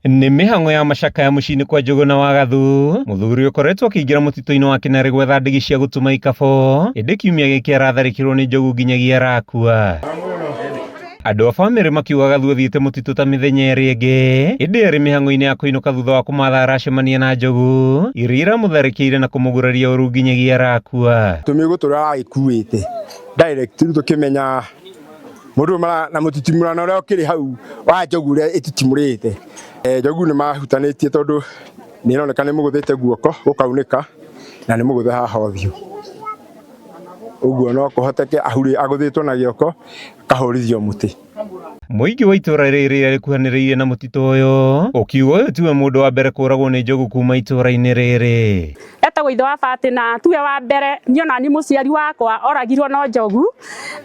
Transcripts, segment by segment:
Nĩ mĩhang'o ya macakaya mũciĩ-inĩ kwa Njũgũna wa Gathu, mũthuri ũkoretwo akĩingĩra mũtitũ-inĩ wa Kĩnarĩ gwetha ndigi cia gũtuma ikabũ, ĩndĩ kiumia gĩkĩ aratharĩkĩirwo nĩ njogu nginyagia arakua. Andũ a bamĩrĩ makiuga Gathu athiĩte mũtitũ ta mĩthenya ĩrĩ ĩngĩ, ĩndĩ arĩ mĩhang'o-inĩ ya kũinũka thutha wa kũmatha aracemania na njogu iria iramũtharĩkĩire na kũmũguraria ũru nginyagia arakua. Tũmĩgũ tũrĩa aragĩkuĩte direct rĩu tũkĩmenya mũndũ ũyũ mara na mũtitimũrano ũrĩa ũkĩrĩ hau wa njogu ũrĩa ĩtitimũrĩte. Njogu nĩ mahutanĩtie tondũ nĩ ĩroneka nĩ mũgũthĩte guoko gũkaunĩka na nĩ mũgũthe haha ũthiũ. Ũguo no kũhoteke agũthĩtwo na gĩoko akahũrithio mũtĩ. Mũingĩ wa itũra rĩrĩ rĩrĩa rĩkuhanĩrĩirie na mũtitũ ũyũ ũkiuga ũyũ tiwe mũndũ wa mbere kũragwo nĩ njogu kuma itũra-inĩ rĩrĩ. Etagwo ithe wa Batĩ na tiwe wa mbere, niĩ ona niĩ mũciari wakwa oragirwo no njogu,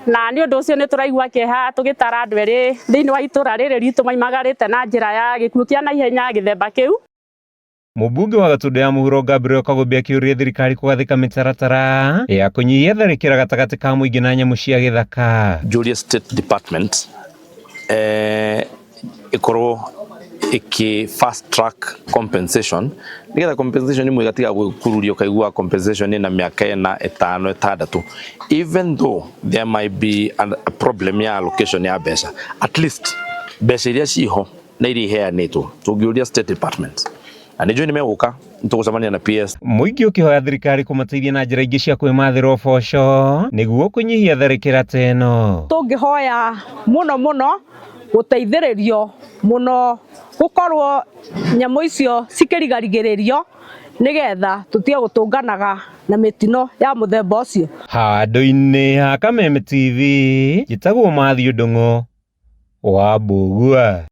na nĩ ũndũ ũcio nĩ tũraigua kĩeha tũgĩtara andũ erĩ thĩinĩ wa itũra rĩrĩ ritũ maimagarĩte na njĩra ya gĩkuũ kĩa naihenya gĩthemba kĩu. Mũmbunge wa Gatũndũ ya Mũhuro Gabriel Kagũmbi akĩũria thirikari kũgathĩka mĩtaratara ya kũnyihia tharĩkĩra gatagatĩ ka mũingĩ na nyamũ cia gĩthaka. Njũrie State Department ĩkorwo ĩkĩ fast track compensation nĩgetha compensation imwe ĩgatiga gwĩkururia ũkaigua compensation ĩna mĩaka ĩna ĩtano ĩtandatũ, even though there might be a problem ya allocation ya mbeca, at least mbeca iria ciho na iria iheanĩtwo tũngĩũria State Department na nĩ njũĩ nĩ megũka nĩtũgũcemania na PS. Mũingĩ ũkĩhoya thirikari kũmateithia na njĩra ingĩ cia kwĩmathĩra ũboco nĩguo kũnyihia tharĩkĩra ta ĩno. Tũngĩhoya mũno mũno gũteithĩrĩrio mũno gũkorwo nyamũ icio cikĩrigarigĩrĩrio nĩgetha tũtige gũtũnganaga na mĩtino ya mũthemba ũcio. Handũ-inĩ ha Kameme TV, njĩtagwo Matthew Ndung'u wa Mbũgua.